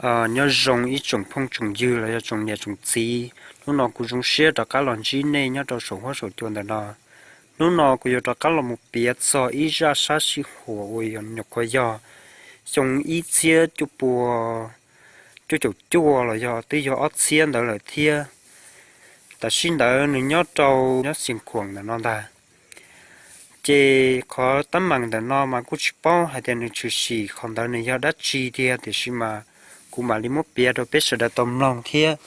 Nyob zoo ib tsoom phooj tsoom ywg los yog tsoom niam tsoom txiv, hnub no kuv zoo siab rov qab los ntsib nej nyob rau saum huab saum cua ntawm no. Hnub no kuv yuav rov qab los mus piav txog ib zaj sab sij huam uas yog nyuam qhuav yog xyoo ib txhiab cuaj pua cuaj caum cuaj los yog twb yog ob txhiab ntawd lawm thiab. Tam sim ntawd nws nyob rau nyob Xiav Khuam ntawm no ntag. Ces qhov teeb meem ntawm no mas kuj tsis paub hais tias nws tshwm sim qhov ntawd nws yog dab tsi tiag, tiam sis mas kuv mam li muab piav rau peb sawv daws tau mloog thiab,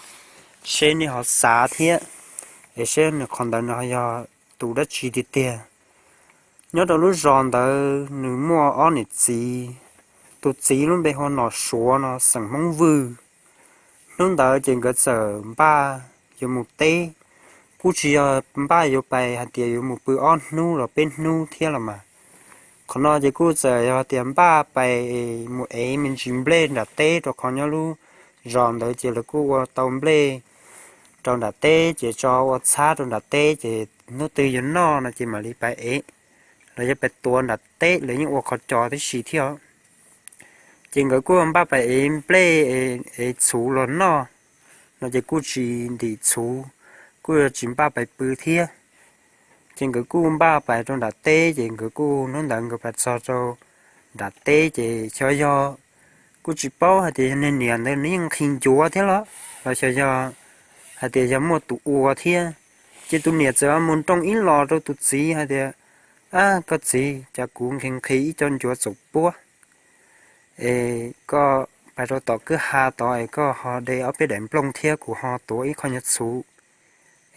seb nej ho xav thiab, es seb nws qhov ntawd nws ho yog tus dab tsi tiag tiag. Nyob rau lub zos ntawd nws muaj ob niam txiv, tus txiv lub npe hu ua Nom Suav no xeem Hmoob Vwj. Hnub ntawd ces nkawd txawm npaj yuav mus teb, kuj tsis yog npaj yuav pais hais tias yuav mus pw ob hnub los peb hnub thiab los mas. Qhov no ces kuj txawm yog tias npaj pais mus ev me ntsis nplej nram teb, rau qhov nyob lub zos ntawd ces lawv kuj ua tau nplej rau nram teb ces tso ua txhab rau nram teb ces hnub twg yuav noj no ces mam li pais ev, los yog pais tuav nram teb, lawv yeej ua qhov cos tib si thiab. Ces nkawd kuj npaj pais ev nplej, ev txhuv los noj no ces kuj tsis ntim txhuv, kuj yog tsis npaj pais pw thiab. Ces nkawd kuj npaj pais rau nram teb, ces nkawd kuj hnub ntawd nkawd pais txog rau nram teb ces xyov yog, kuj tsis paub hais tias yog niag niam ntawd nws yeej nqhis ncuav thiab los, los xyov yog hais tias yog muaj tus ua thiab. Ces tus niam txawm mus nroo ib los rau tus txiv hais tias, Ab, koj txiv, cas kuv nqhis nqhis ib co ncuav txaus puab, es koj pais rau tom kwj ha tod es koj ho de ob peb daim nplooj thiab kuv ho tuav ib qho nyuag txhuv,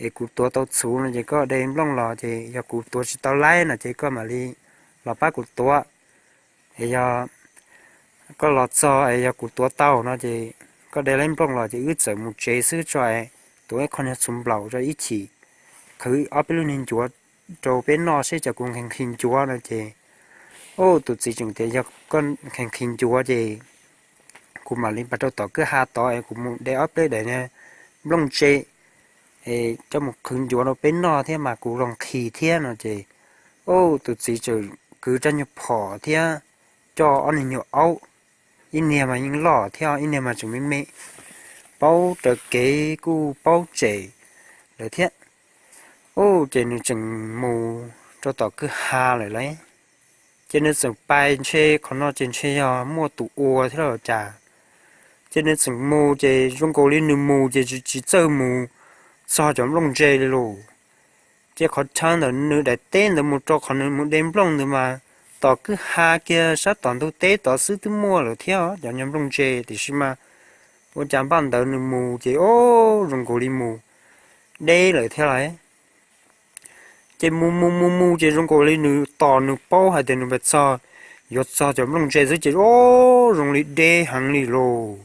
es kuv tuav tau txhuv no ces koj de nplooj los, ces yog kuv tuav tsis tau laib no ces koj mam li los pab kuv tuav. Es yog koj los txog es yog kuv tuav tau no ces koj de laib nplooj los ces wb txawm mus tsev xwb tso, tuav ib qho nyuag txhuv nplaum rau ib chim, qhwv ob peb lub niag ncuav rau peb noj seb cas kuv nqhis nqhis ncuav no ces, ub, tus txiv tseem tias, Yog koj nqhis nqhis ncuav ces kuv mam li pais rau tom kwj ha tod es kuv mus de ob peb daim nplooj ntse, es coj mus qhwv ncuav rau peb noj thiab mas kuv los nqhis thiab no ces, ub, tus txiv txawm kwv rab nyuag phom thiab coj ob niag nyuag aub, ib niag mas yeej loj thiab ib niag mas tseem me me, paub raws kev kuj paub tsem lawm thiab. Ub, ces nws tseem mus rau tom kwj ha lawm lauj. Ces nws txawm pais ntshe qhov no ces ntshe yog muaj tus ua thiab los cas. Ces nws txawm mus ces zoo nkaus li nws mus ces tsis txawj mus txog cov nplooj ntse li lauj. Ces qhov chaw ntawm nws daim teb ntawd mus rau qhov nws mus de nplooj ntawd mas tom kwj ha kiag sab tom ntug teb tod xwb twb muaj lawm thiab cov nyuag nplooj ntse, tiam sis mas ua cas npaj ntawd nws mus ces, o, zoo nkaus li mus deb lawm thiab lauj. Ces mus mus mus mus ces zoo nkaus li nws tos nws paub hais tias nws pais txog, yuav txog cov nplooj ntse xwb ces, o, zoo li deb heev li lauj.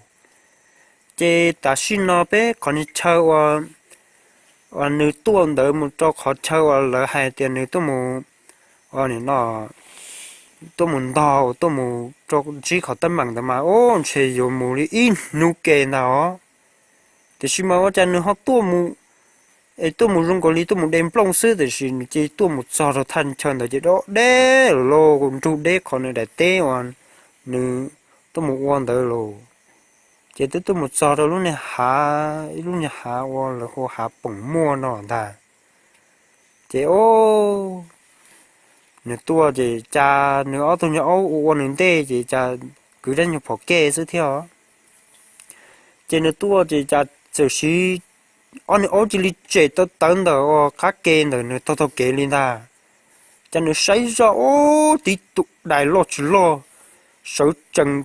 Ces tam sim no peb qhov niag chaw uas nws tuaj ntawd mus rau qhov chaw uas lawv hais tias nws tuaj mus, tuaj mus ntog, tuaj mus rau ntsib qhov teeb meem ntawd mas, o, ntshe yuav mus li ib hnub ke ntag os. Tiam sis mas ua cas nws ho tuaj mus, es tuaj mus zoo nkaus li tuaj mus de nplooj xwb, tiam sis nws cia li tuaj mus txog rau thaj chaw ntawd ces deb lawm lauj, nrug deb qhov nws daim teb uas nws tuaj mus ua ntawd lauj. Ces twb tuaj mus txog rau lub niag hav, ib lub niag hav uas lawv hu ua hav Poom Muaj no ntag. Ces, o, nws tuaj ces cas nws ob tug nyuag aub ua ua nws ntej ces cas kwv rab nyuag phom kej xwb thiab. Ces nws tuaj ces cas txawm siv ob niag aub cia li tsem tawv tawv ntawm uas qab ke ntawm nws taug taug kev li ntag. Ces nws saib zoj, ub, tib tug dais loj tsis loj sawv tsees,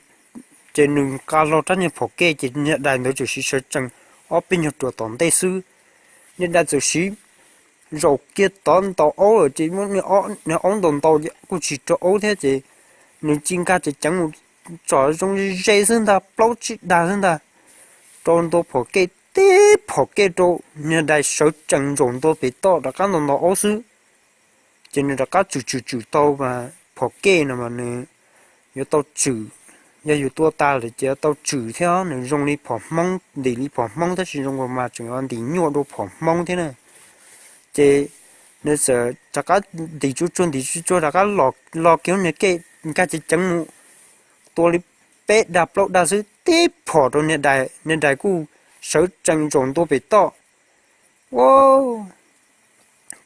ces nws nqa hlo rab niag phom kej ces niag dais ntawd txawm siv sawv tsees ob peb nyuag ruam tom ntej xwb. Niag dais txawm siv zaum kiag tod ntaus aub lawm ces niag aub ntaus ntaus kuj tsis raug aub thiab ces nws cia nkag ceev ceev mus tsom zoo ze xwb ntag, plaub tsib dag xwb ntag, rau ntua phom kej, tib phom kej rau, niag dais sawv tsees ntsaum ntua pem toj rov qab ntaus ntaus aub xwb. Ces nws rov qab tswm tswm tswm tau mas phom kej no mas nws yuav tau tswm, yog yus tua tas lawm ces yuav tau tswm thiab, nws zoo li phom Hmoob, ntim li phom Hmoob tab sis zoo nkaus mas tseem yuav ntim nyuaj dua phom Hmoob thiab na. Ces nws txawm rov qab ntim tsuj tsuag ntim tsuj tsuag rov qab los kiag lub niag kej nkag ceev ceev mus tua li peb dag plaub dag xwb tib phom rau niag dais, niag dais kuj sawv tsees zaum ntua pem toj. Ua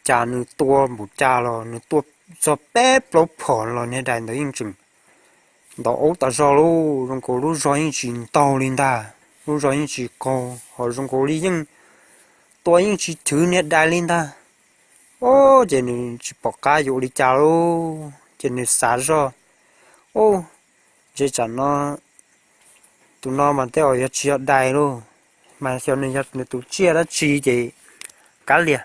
cas nws tua npaum cas los nws tua txog peb plaub phom los niag dais ntawd yeej tseem ntaus aub tas zog lauj, zoo nkaus lub zog yeej tsis ntaug li ntag, lub zog yeej tsis qaug ho zoo nkaus li yeej tua yeej tsis chwv niag dais li ntag. Ua ces nws tsis pom qab yuav ua li cas lauj, ces nws xav zoj, Ub, ntshe tsam no tus no mas tej zaum yog tsis yog dais lauj, mas xyov nws yog nws tus tsiaj dab tsi ces kav liam,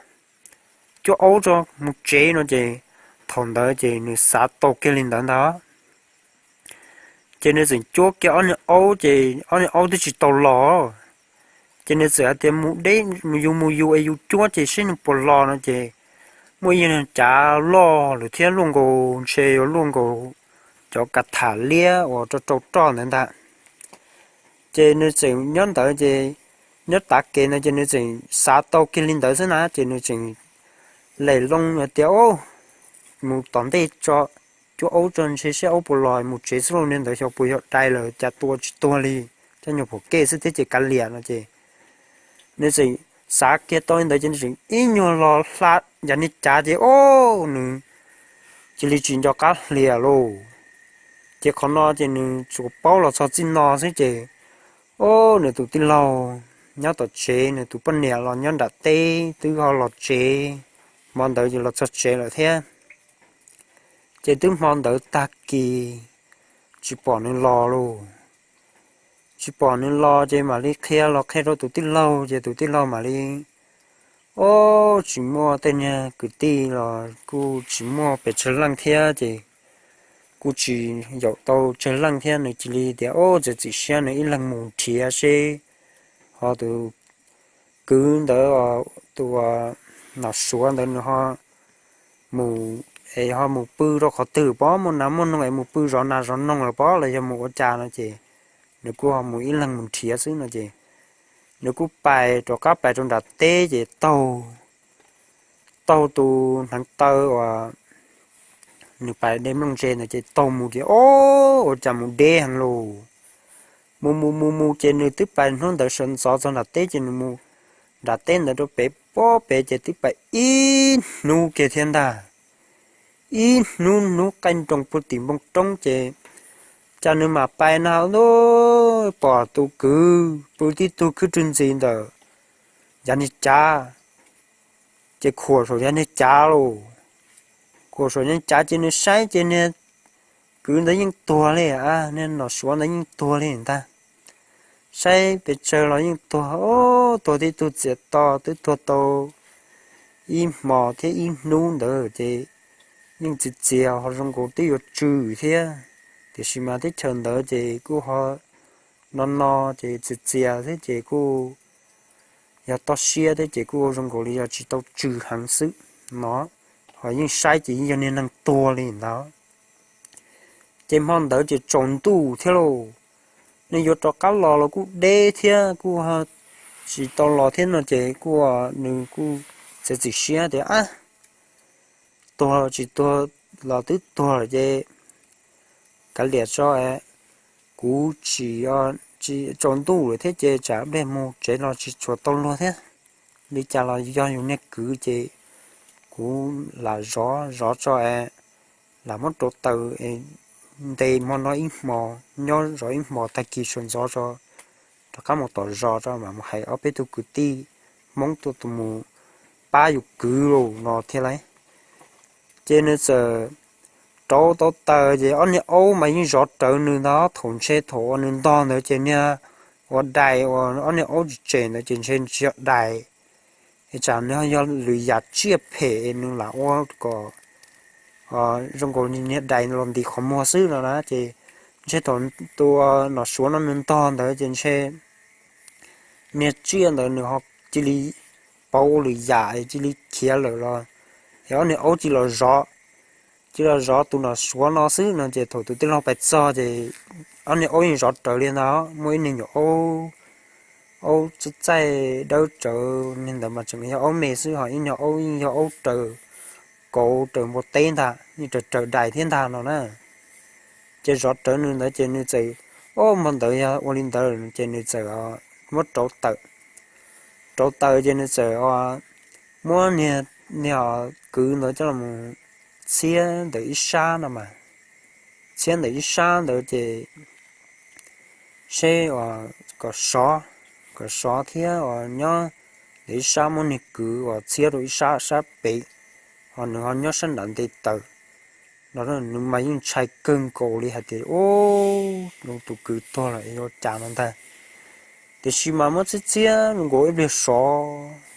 cuab aub tso mus tsev no ces thaum ntawd ces nws xav tau kiag li ntawd ntag. Ces nws txawm cuab kiag ob niag aub ces ob niag aub twb tsis tau los, ces nws txawm hais tias mus deb mus yus mus yus es yus cuab ces saib nws puas los no ces muaj ib yam cav loj lawm thiab luaj nkaus ntshe yuav luaj nkaus cov kav tham liab uas rau rau roj ntawd ntag. Ces nws tseem nyob ntawd ces nyob tav kev ntawd ces nws tseem xav tau kiag li ntawd xwb na ces nws tseem lem loo hais tias, Ub, mus tom ntej tso, cuab aub tso ntshe saib aub puas los mus tsev xwb lauj, niag ntawd xyov puas yog dais lawm cas tua tsis tuag li, coj nyuag phuam kej xwb thiab ces kav liam no ces nws tseem xav kiag tau li ntawd ces nws tseem ib nyuag los hla yav niag cav ces, Ub, nws cia li tsis nco qab hlias lauj. Ces qhov no ces nws tsuas paub los txog txij no xwb ces, Ub, nws tus tij laug nyob tom tsev, nws tus poj niam los nyob nram teb twb ho los tsev, hmo ntawd ces los txog tsev lawm thiab. Ces twb hmo ntawd tag kis tsis pom nws los lauj. Tsis pom nws los ces mam li qhia los qhia rau tus tij laug ces tus tij laug mam li, Ub, tsis muaj tej niag kwv tij los kuj tsis muaj pes tsawg leej thiab ces kuj tsis yaum tau tsawg leej thiab, nws cia li tias, Ub, txiav txim siab nws ib leeg mus nrhiav seb ho tus kwv ntawd, tus Nom Suav ntawd nws ho mus es ho mus pw rau qhov twg pob, muaj nas muaj noog es mus pw zov nas zov noog lawm pob los yog mus ua cas no ces nws kuj ho mus ib leeg mus nrhiav xwb no ces nws kuj pais rov qab pais rau nram teb ces taug, taug tus hneev taw uas nws pais de nplooj ntse ntawd ces taug mus ces, Ub, ua cas mus deb heev lauj. Mus mus mus mus ces nws twb pais hnub ntawd sawv ntxov txog nram teb ces nws mus nram teb ntawd rau pem pob pem ces twb pais ib hnub kiag thiab ntag. Ib hnub hnub qaij nroos puag tim npoo roob ces cas nws mam pais na, pom tus kwv pw tib tug khwb rwg ntxiv ntawm yav niag cav, ces khuam saum yav niag cav lauj. Khuam saum yav niag cav ces nws saib ces niag kwv ntawd yeej tuag li, niag Nom Suav ntawd yeej tuag li ntag. Saib pes tsawg los yeej tuag, tuag tib tug txias to twb tuag tau ib hmos thiab ib hnub ntawd ces yeej txias txias ho zoo nkaus twb yuav tsw thiab. Tiam sis mas teb chaws ntawd ces kuj ho no no ces txias txias thiab ces kuj yog toj siab thiab ces kuj zoo nkaus li yog tsis tau tsw heev xwb no, ho yeej saib ces yeej yog niag neeg tuag li ntawd. Ces hmo ntawd ces tsaus ntuj thiab lauj, nws yuav rov qab los los kuj deb thiab kuj tsis tau los thiab no ces kuj, nws kuj txiav txim siab tias, Ab, tuag tsis tuag los twb tuag lawm ces kav liam tso, kuv tsis, tsaus ntuj lawm thiab ces tsam pliag mus tsev los tsis tshua tau luag thiab. Li cas los yog yus niag kwv ces kuv lam zov zov tso es lam muab rau taws ntes hmo no ib hmos, nyob zov ib hmos tag kis sawv ntxov tso, rov qab mus tom zos tso mam mus hais ob peb tug kwv tij Hmoob tuaj mus pab yus kwv lauj no thiab lauj. Ces nws txawm rauv tau taws ces ob niag aub mas yeej zov rawv nws ntag. Thaum ntshe thaum uas nws ntog ntawd ces niag ua dais uas ob niag aub tsis tsem ntawd ces ntshe tsis yog dais, es tsam nws yog lwm yam tsiaj phem es nws lam ua kom zoo nkaus niag dais los ntis qhov muag xwb no na. Ces ntshe thaum tus Nom Suav no nws ntog ntawd ces ntshe niag tsiaj ntawd nws ho cia li pauv ua lwm yam es cia li khiav lawm los, es ob niag aub cia li los zov, cia li los zov tus Nom Suav no xwb no. Ces thaum tus tij laug pais txog ces ob niag aub yeej zov rawv li ntag. Muaj ib niag nyuam aub, aub txaij txaij dawb rawv, niag ntawd mas tseem yog aub me xwb, ho ib niag aub yeej yog aub raws kauv raws npua teb ntag, yeej raws raws dais thiab ntag no na. Ces zov rawv nws ntawd ces nws txawm, Ob hmo ntawd yog ua li ntawd ces nws txawm muab rauv taws. Rauv taws ces nws txawm muab niag kwv ntawd coj los txhiab ntawm ib sab no mas, txhiab ntawm ib sab ntawd ces seb kom sov, kom sov thiab uas nyob ntawm ib sab, muab niag kwv uas txhiab rau ib sab, sab pem, ho nws ho nyob sab nram nte taws no. Nws mas yeej ntshai kawg nkaus li hais tias, Ub, tus kwv tuag lawm yuav ua cas no ntag. Tiam sis mas muab txhiab txhiab zoo nkaus ib pliag sov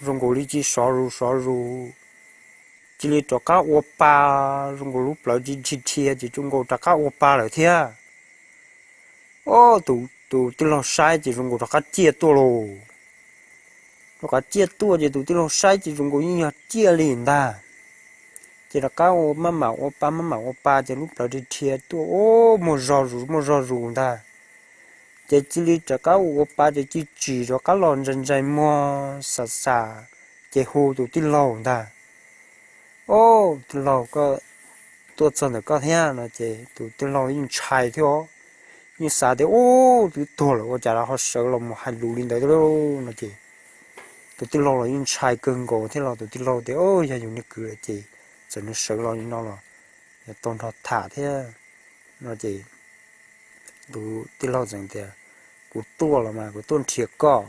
zoo nkaus li cia li sov zus sov zus, cia li rov qab ua pa, zoo nkaus lub plawv dhia dhia ces zoo nkaus rov qab ua pa lawm thiab. Ob, tus tij laug saib ces zoo nkaus rov qab ciaj tuaj lauj. Rov qab ciaj tuaj ces tus tij laug saib ces zoo nkaus yeej yog ciaj li ntag. Ces rov qab ua maj mam ua pa maj mam ua pa ces lub plawv dhia dhia tuaj, ub, muaj zog zus muaj zog zus ntag. Ces cia li rov qab ua ua pa ces cia li tsim rov qab los ntsais ntsais muag xas xas, ces hu tus tij laug ntag. Ob, tij laug, koj tuaj txog ntawm koj thiab no ces tus tij laug yeej ntshai thiab os, yeej xav tias, Ub, twb tuag lawm ua cas ho sawv los mus hais lus li ntawd no ces tus tij laug los yeej ntshai kawg nkaus thiab los tus tij laug tias, Yog yus niag kwv lawm ces txawm nws sawv los li no los yog tau nrog tham thiab no ces tus tij laug txawm tias, Kuv tuaj los mas kuv tuaj nrhiav koj,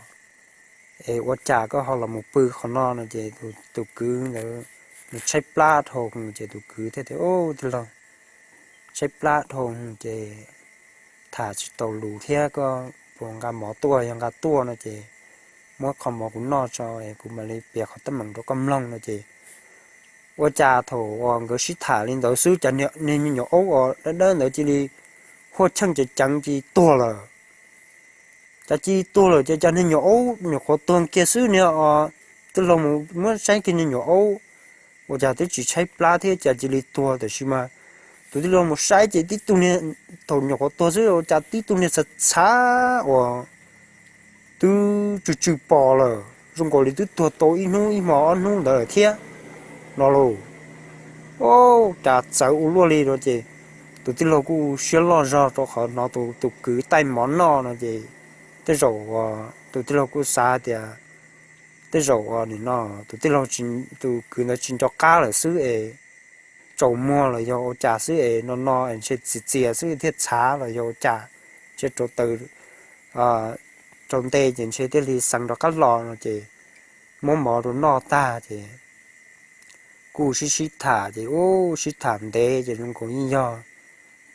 es ua cas koj ho los mus pw qhov no no ces tus kwv ntawd nws tshaib plab dhau ces tus kwv thiaj tias, Ub, tij laug, tshaib plab dhau ces tham tsis tau lus thiab, koj puas nqa mov tuaj? Yog nqa tuaj no ces muab qho mov kuv noj tso es kuv mam li piav qhov teeb meem rau koj mloog no ces ua cas thaum uas nkawd sib tham li ntawd xwb cas niag me nyuam aub uas dawb dawb ntawd cia li huaj cheej ceev ceev cia li tuag lawm. Cas cia li tuag lawm ces cas niag nyuam aub nyuam qhuav tuag kiag xwb niag os, tij laug mus muab saib kiag niag nyuam aub, ua cas twb tsis tshaib plab thiab cas cia li tuag tiam sis mas tus tij laug mus saib ces tib tug niag, thaum nyuam qhuav tuag xwb ua cas tib tug niag txhav txhav uas twb tsw tsw pos lawm zoo nkaus li twb tuag tau ib hnub ib hmo ob hnub ntawd lawm thiab no lauj. Ub, cas txawv ua luaj li no ces tus tij laug kuj siab loj zog rau qhov hnov tus kwv taij mov noj no ces tej zaum tus tij laug kuj xav tias tej zaum nim no tus tij laug, tus kwv ntawd tsis nco qab lawm xwb es tsaus muag los yog ua cas xwb es no no es ntshe txias txias xwb thiaj txhav los yog ua cas, ntshe rau taws rau nte ces ntshe thiaj li xeev rov qab los no ces muab mov rau noj tag ces kuj sib sib tham ces ub sib tham ntev ces zoo nkaus yeej yog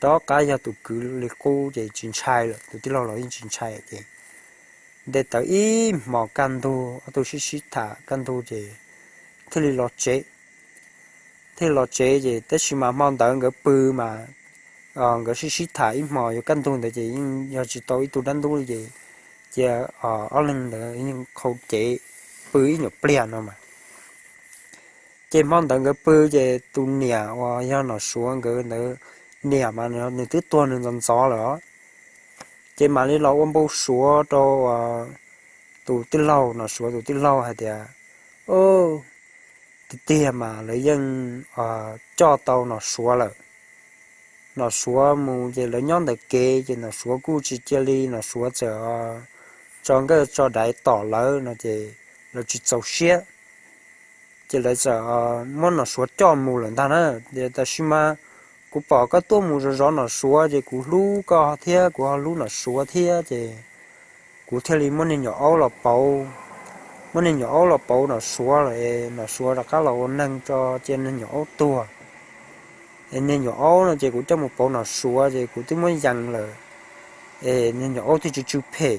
rov qab yog tus kwv li qub ces tsis ntshai lawm, tus tij laug los yeej tsis ntshai ces nte taws ib hmos kaj ntug ob tug sib sib tham kaj ntug ces thiaj li los tsev. Thiaj los tsev ces tab sis mas hmo ntawd nkawd pw mas nkawd sib sib tham ib hmos yuav kaj ntug ntawd ces yeej yog tsis tau ib tug dab ntub li ces cia ob leeg ntawd yeej qhau cev pw ib nyuag pliag no mas. Ces hmo ntawd nkawd pw ces tus niam uas yog Nom Suav nkawd ntawd niam mas nws twb tuag nws ntxov ntxov lawm os. Ces mam li los ua npau suav rau tus tij laug, Nom Suav tus tij laug hais tias, tiag tiag mas lawv yeej coj tau Nom Suav lawm. Nom Suav mus ces lawv nyob ntawm kev ces Nom Suav kuj tsis cia li, Nom Suav txawm tso nkawj tso daiv tom lawv no ces lawv tsis txaus siab. Ces lawv txawm muab Nom Suav coj mus lawm ntag na. Tiam sis mas kuv pom koj tuaj mus zov zov Nom Suav ces kuv hlub koj thiab kuv ho hlub Nom Suav thiab ces kuv thiaj li muab niag nyuam aub los pauv. Muab niag nyuam aub los pauv Nom Suav lawm es Nom Suav rov qab los ua neeg tso cia niag nyuam aub tuag. Es niag nyuam aub no ces kuv coj mus pauv Nom Suav ces kuv twb muab yees lawm, es niag nyuam aub thiaj tsw tsw phem,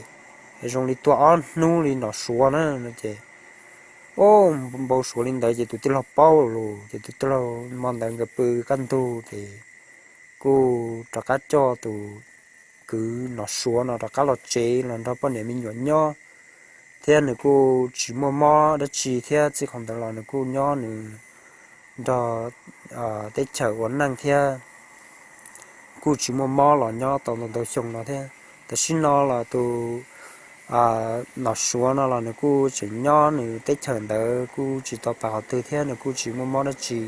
es zoo li tuag ob hnub li Nom Suav na no ces npau suav li ntawd ces tus tij laug paub lawm ces tus tij laug hmo ntawd nkawd pw kaj ntug ces kuj rov qab coj tus kwv Nom Suav no rov qab los tsev los nrog poj niam me nyuam nyob, thiab nws kuj tsis muaj mob dab tsi thiab txij qhov ntawd los nws kuj nyob nws nrog teb chaws ua neej thiab kuj tsis muaj mob los nyob tau ntau ntau xyoo no thiab. Tam sim no los tus Nom Suav no los nws kuj tseem nyob nws teb chaws ntawd kuj tsis tau pab qhov twg thiab nws kuj tsis muaj mob dab tsi,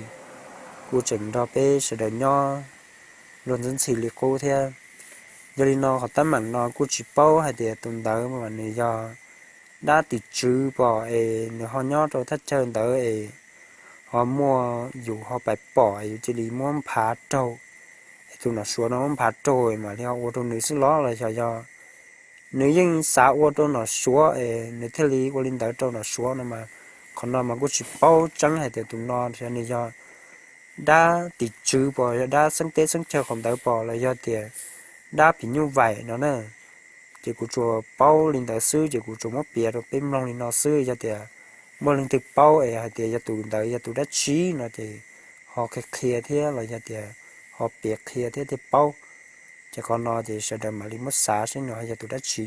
kuj tseem nrog peb sawv daws nyob luag ntxhi ntxhi li qub thiab. Yog li no qhov teeb meem no kuj tsis paub hais tias tus ntawd mas nws yog dab tim tswv pom es nws ho nyob rau thaj chaw ntawd es ho muaj yus ho pais pom es yus cia li muab nphav raug, es tus nom suav no muab nphav raug mam li ho ua rau nws xwb los los yog yog nws yeej xav ua rau nom suav es nws thiaj li ua li ntawd rau nom suav no mas, qhov no mas kuj tsis paub tseeb hais tias tus no nws yog dab tim tswv pom, yog dab xeeb teb xeeb chaw qhov ntawd pom los yog tias dab phim nyuj vaim no na. Ces kuv tsuas paub li ntawd xwb ces kuv tsuas muab piav rau peb mloog li no xwb. Yog tias muaj leej twg paub es hais tias yog tus ntawd yog tus dab tsi no ces ho qhia qhia thiab los yog tias ho piav qhia thiab thiaj paub. Ces qhov no ces sawv daws mam li muab xav seb nws ho yog tus dab tsi.